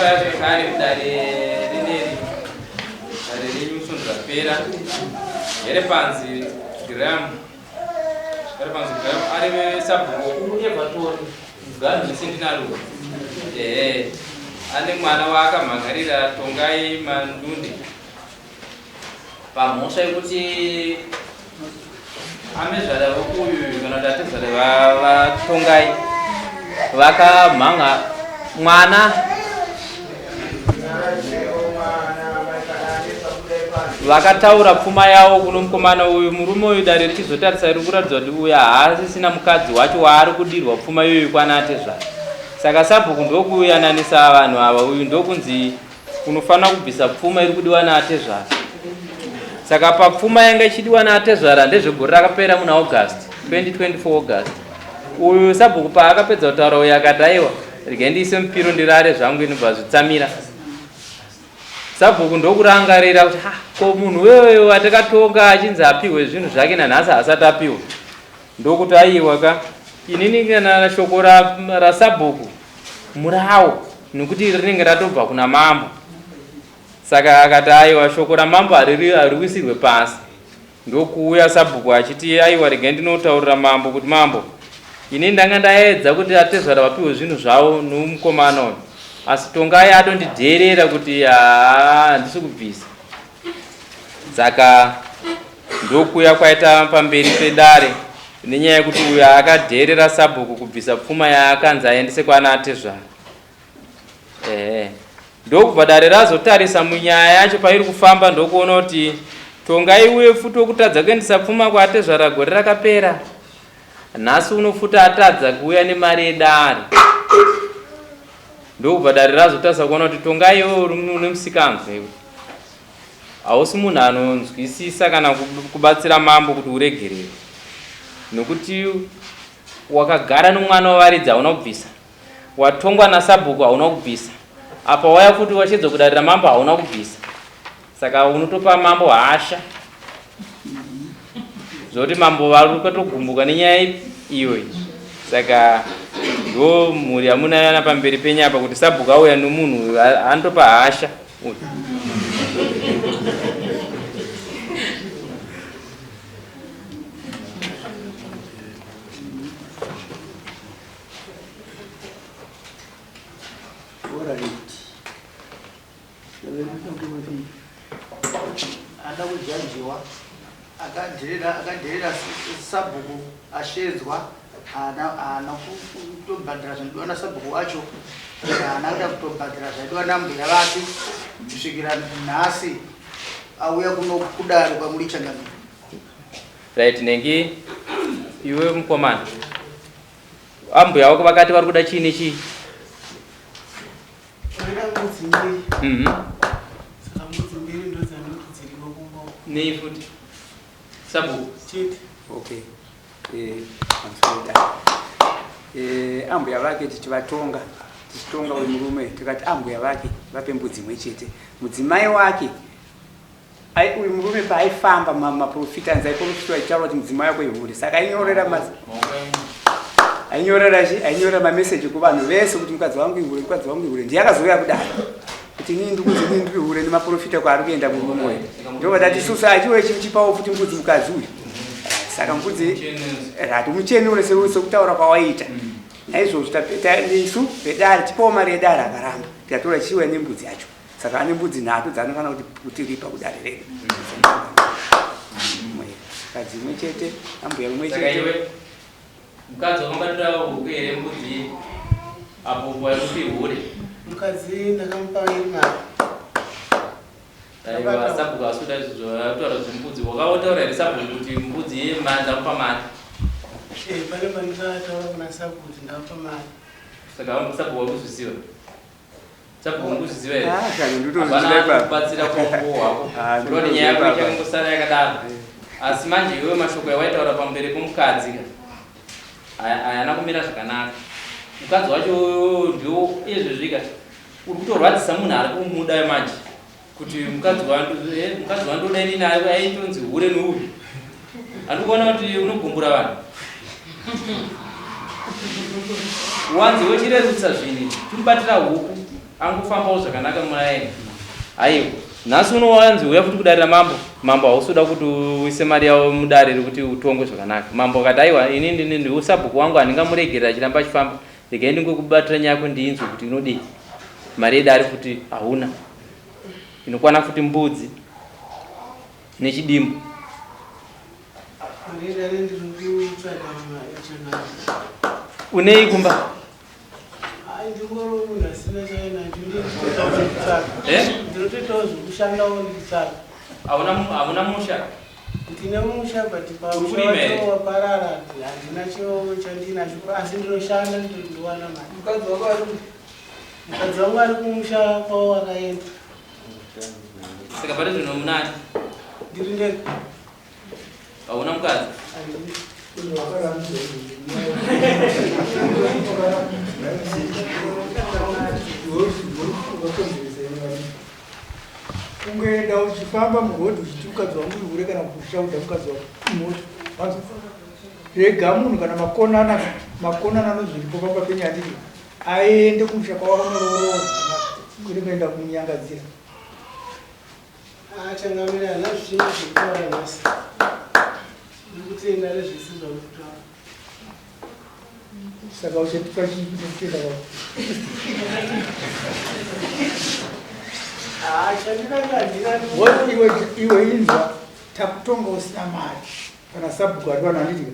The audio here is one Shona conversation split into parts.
Takauya zvekare kudare rineri, dare renyu svondo rapera. Herepanzi Graham, Herepanzi Graham ari sabhuku kuEverton, muganhu weSendinarura. Ehe, ane mwana waakamhangarira Tongai Mandunde. Pamhosva yekuti amezvara vokuyu kana kuti atezvara vatongai vakamhanga mwana vakataura pfuma yavo kuno mukomana uyu. Murume uyu dare richizotarisa riri kuratidza kuti uyu haasisina mukadzi wacho waari kudirwa pfuma iyoyo kwana atezvara. Saka sabhuku ndokuyananisa vanhu ava, uyu ndokunzi unofanira kubvisa pfuma iri kudiwa naatezvara. Saka papfuma yanga ichidiwa naatezvara ndezvegore rakapera muna August 2024 August. Uyu sabhuku paakapedza kutaura uyu akati aiwa regai ndiise mupiro ndirare zvangu inobva zvitsamira. Sabhuku ndokurangarira kuti ha ko munhu wewe watakatonga achinzi apihwe zvinhu zvake nanhasi haasati apiwa. Ndokuti aiwa ka inini kana shoko rasabhuku ra murawo nekuti rinenge ratobva kuna mambo. Saka akati aiwa shoko ramambo hariwisirwe pasi. Ndokuuya sabhuku achiti aiwa regai ndinotaurira mambo kuti mambo ini ndanga ndaedza kuti atezvara vapiwe zvinhu zvavo nomukomana uyu asi Tongai atondidheerera kuti haa handisi kubvisa. Saka ndokuya kwaita pamberi pedare nenyaya yekuti uyo akadheerera sabhuku kubvisa pfuma yaakanzi aendese kwana atezvara. Ehe. Ndokubva dare razotarisa munyaya yacho pairi kufamba ndokuona kuti Tongai uye futi wokutadza kuendesa pfuma kwaatezvara gore rakapera. Nhasi uno futi atadza kuuya nemari yedare. Ndokubva dare razotarisa kuona kuti Tongai iwe une musikanzwa iwe. Hausi munhu anonzwisisa kana kubatsira mambo kuti uregerere. Nokuti wakagara nomwana wavaridzi hauna kubvisa. Watongwa nasabhuku hauna kubvisa. Apa waya futi washedzwa kudare ramambo hauna kubvisa. Saka unotopa mambo hasha. Zvoti mambo vari kutogumbuka nenyaya iyoyi. Saka ndo mhuri yamunayana pamberi penyu apa kuti sabhuku auya nomunhu uyu anotopa hasha uyu. Ada kujajiwa akadherera akadherera sabhuku ashedzwa haana kutobhadhara zvinodiwa nasabhuku wacho, haana kuda kutobhadhara zvaidiwa nambuya vake kusvikira nhasi auya kuno kudare kwamuri changamire. Right, nengi iwe mukomana ambuya wako vakati vari kuda chii nechii? Mbudzi mbiri. Saka mbudzi mbiri ndodzanoti dziriko kumba. Nei futi? Sabhuku. Chete. Okay. Eh, pamusoro dai. Eh, ambuya vake tichivatonga, tichitonga uyu murume tikati ambuya vake vape mbudzi imwe chete. Mudzimai wake Ai uyu murume paaifamba maprofita anzi aiprofitwa achitaura kuti mudzimai wako ihure saka ainyorera mas ainyorera chi ainyorera mameseji kuvanhu vese kuti mukadzi wangu ihure mukadzi wangu ihure ndiye akazouya kudai kuti inini ndikunzi inini ndiri hure nemaprofita kwaari kuenda murume uyu ndobva tati isusu achiwe chichipawo futi mbudzi mukadzi uyu saka mbudzi rati umuchenure sekutaura kwawaita naizvozvo isu vedare tipawo mari yedare akaramba tikatora chichiuya nembudzi yacho Saka ane mbudzi nhatu dzaanofanira kuti kutiripa kudare redu. Mukadzi imwe chete, ambuya umwe Saka chete. iwe mukadzi wakabatira huku here mbudzi apo waikuti hure? Mukadzi ndakamupa iri mari. Aiwa sabhuku asi kuda izvozvo ataura zvembudzi. Wakaotaura here sabhuku kuti mbudzi yemari ndamupa mari? Eh, pane pandakataura kuna sabhuku kuti ndamupa mari. Saka sabhuku wakuzviziva? Sabhuku here? Ah, kana ndotozviziva ipapo. Kubatsira kwako hwako. Ah, Ndoti nyaya yako ndotozviziva ipapo. ichangosara yakadaro. Asi manje iwewe mashoko awaitaura pamberi pomukadzi ka. Hayana kumira zvakanaka. Mukadzi wacho ndiwo izvezvi ka. Uri kutorwadzisa munhu ari kumuda manje. Kuti mukadzi wangu mukadzi wandoda inini aitonzi hure nouyu. Andikuona kuti unogumbura vanhu. Wanzi wochirerutsa zvinhu, chimubatira huku. Angofambawo zvakanaka muraini. Aiwa. Nhasi uno wanzi uya futi kudare ramambo. Mambo hausi kuda kuti uise mari yavo mudare rekuti utongwe zvakanaka. Mambo akati aiwa ini ndini ndiusabhuku wangu handingamuregerera achiramba achifamba. Regai ndingokubatira nyaya yako ndiinzwe kuti inodii. Mari yedare futi hauna. Inokwana futi mbudzi nechidimbu. Mari yedare ndiri kutsvaga changamire. Unei kumba? Ai ndingoro munhu asina chainacho ndinotoitawo zvekutsvaga. Eh? Ndinotoitawo zvekushandawo ndichitsvaga. Hauna hauna musha? Ndine musha but pamusha Uri kurima here? wacho waparara handina chio chandinacho asi ndinoshanda ndinowana mari. Mukadzi wako ari Mukadzi wangu ari kumusha kwavo akaenda. Saka pari zvino munani? Ndiri ndega. Hauna mukadzi? Handina. Kungoenda uchifamba murodhi uchiti mukadzi wangu ihure kana kushauda mukadzi wako imhosva. Wanzwa? Rega munhu kana makonana makonana nozviripo pamba penyu handiti aende kumusha kwawakamuroorora kwete kuenda kumunyangadzira. Ah, changamire handina zvizhinji zvekutaura nhasi. Ndiri kutenda nezvese zvauri kutaura. Saka uchatipa chii nekutenda kwako? Ah, chandinanga handina. Woti iwe iwe inzwa takutonga usina mari kana sabhuku ari vanhu handiti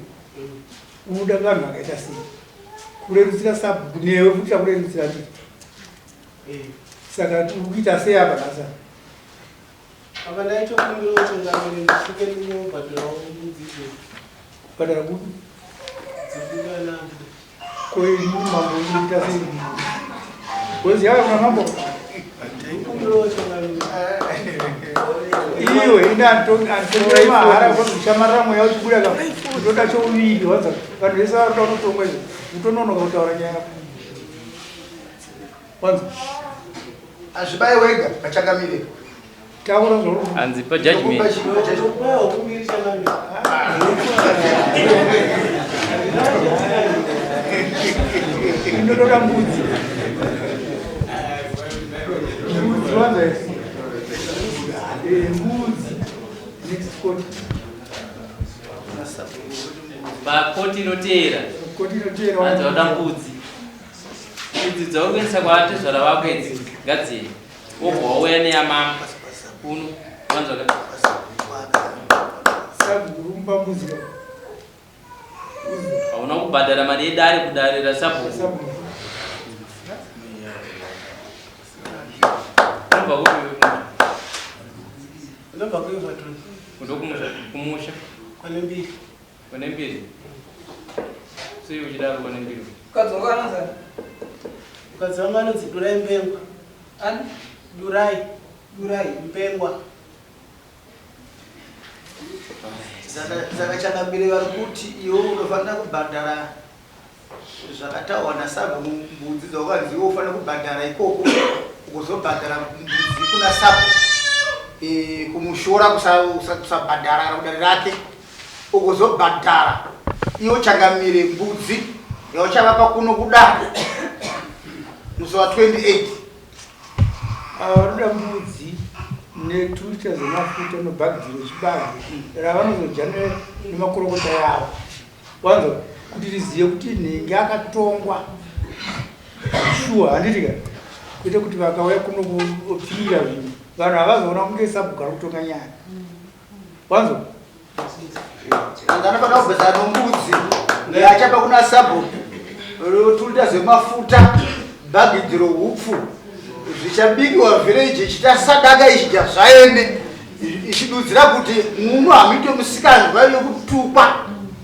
unoda vanhu vakaita sei kurerutsira sabhuku newe futi takurerutsira handiti Eh. saka uri kuita sei apa nhasi Apa ndaitokumbira changamire ndisvike ndinobhadharawo mbudzi idzodzo. kubhadhara kupi Dzikuda nambo. ko ini mambo uri kuita sei gozi yava kuna mambo Ndaikumbirawo changamire. Iwe ini anditongi mahara kushamarira mweya uchibuda ka unoda chouviri wanza vanhu vese vari kuda kutongwa izvo utononoka kutaura nyaya yako wanza Hazvibaye wega pachangamire. Taura zvauri Hanzi pa judgment. Ndokupa hukumbiri changamire. Inotoda mbudzi mbudzi wanza mbudzi next court. Pakoti inoteera. Koti inoteera. Hanzi vada mbudzi. Idzi dzauri kuendesa kwaatezvara vako idzi ngadziende. Wobva wauya neyamama uno wanzwa ka? Sabhuku kumupa mbudzi ka. Hauna kubhadhara mari yedare kudare rasabhuku. Sabhuku. Unobva kupi iwe kumusha? Ndobva kuEverton. Ndokumusha kumusha Kwane mbiri. kune mbiri. Sei uchidaro kune mbiri? Mukadzi wako anonzi ani? Mukadzi wangu anonzi Durai Mpengwa. Ani? Durai Durai. Mpengwa. Saka changamire vari kuti iwe unofanira kubhadhara zvakataurwa nasabhuku mbudzi dzawakanzi iwe ufanira kubhadhara ikoko ukuzobhadhara mbudzi kuna sabhuku kumushora kusabhadhara kana kudare rake ukuzobhadhara iwe changamire mbudzi yauchavapa kuno kudare musi wa 28. Ava vanoda mbudzi netuta dzemafuta nebhagidhi rechibage ravanozodya nemakorokota yavo wanzwa kuti rizive kuti nhingi akatongwa shuwa handiti ka kwete kuti vakauya kuno kupfira zvinhu vanhu havazoona kunge sabhuku ari kutonga nyaya wanzwa. Anzi anofanira kubhadhara nombudzi yaachapa kuna sabhuku tuta zvemafuta bhagidhi rohupfu zvichabikiwa village ichita sadaka ichidya zvaende ichidudzira kuti muno hamuite musikanzwa yokutukwa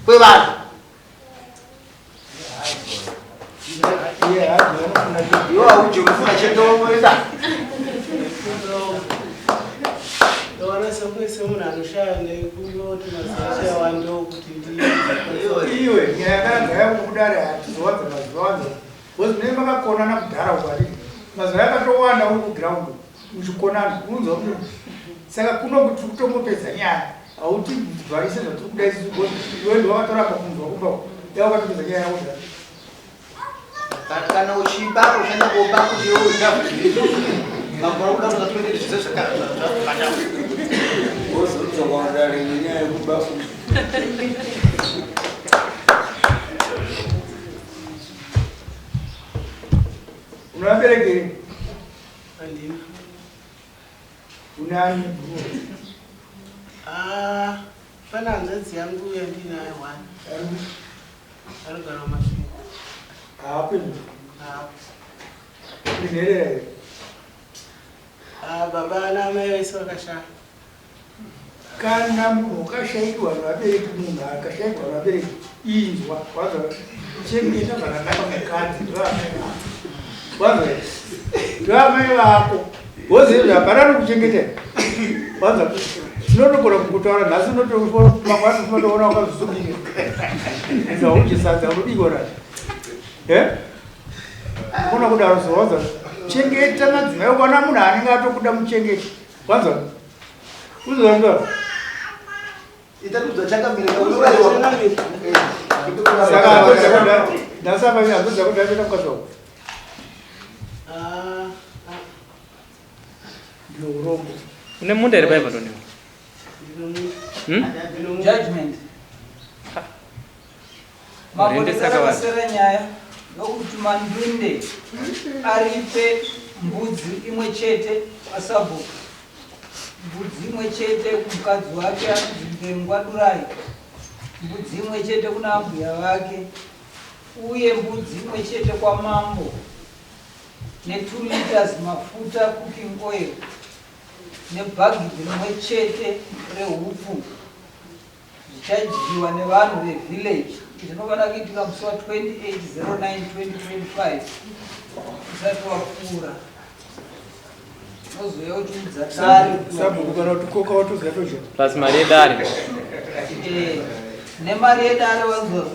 kwevanhu. Iye haji vanofuna Iwe haudye unofuna chete woenda. Ndaona sekunge semunhu anoshaya ndikumbira kuti mazuva acho awandewo kuti ndi Iwe nyaya yakanaka yako kudare hatizowanza mazuva wanza because munenge makakonana kudhara uko handiti mazuva yakatowanda uri kuground uchikonana unonzwa kuti saka kuno kuti kutongopedza nyaya hauti bvaise zvatiri kuda isusu because iwe ndiwe wakatoramba kunzwa kumba uko dai wakatopedza nyaya yako kudhara. Kana uchiba uchienda koba kuti uda makore kuda kuza 20 zvese zvakabata. Wozodzoka kudare nenyaya yekuba futi. Unovaberekeri? Handina. Unani? Ah, pane hanzvadzi yangu yandinayo one anogara muMasvingo. Haakwini. Ah, Inherera here? ah, baba naamai vese vakashaya. Kana munhu ukashaikwa nevabereki, munhu akashaikwa nevabereki, inzwa wanzwa, chengeta zvakanaka mukadzi ndoamai vako, wanzwa here? Ndoamai vako woziva hapana nokuchengeta, wanzwa? Tinotogona kukutaura nhasi, mangwana tinotoona wakazvisungirira zaudye sadza unobikwa racho e kona kudaro. So wanzwa, chengeta madzimai. Ukaona munhu anenge atokuda, muchengete, wanzwa? Uzonzwa. Itatudza chakamira unourayiwa. Saka hanzvadzi nhasi apa, hanzvadzi dzako ndachoita mukadzi wako? Ah, ah, Ndino urombo. Une munda here paibva toniwa? Ndinomu- Hmm? Judgment. Mambo, Murinde saka vanhu. ndakasera nyaya ndokuti Mandunde aripe mbudzi imwe chete pasabhuku, mbudzi imwe chete kumukadzi wake anonzi Ndengwa Durai, mbudzi imwe chete kuna ambuya vake, uye mbudzi imwe chete kwamambo, ne2 liters mafuta cooking oil, nebhagidhi rimwe chete rehupfu zvichadyiwa nevanhu vevillage. Zvinofanira kuitika musi wa28 09 2025 usati wapfuura. Unozouya uchiudza dare. Sabhuku kana kuti koka watoziva toja. Plus mari yedare. Nemari yedare, wanzwa?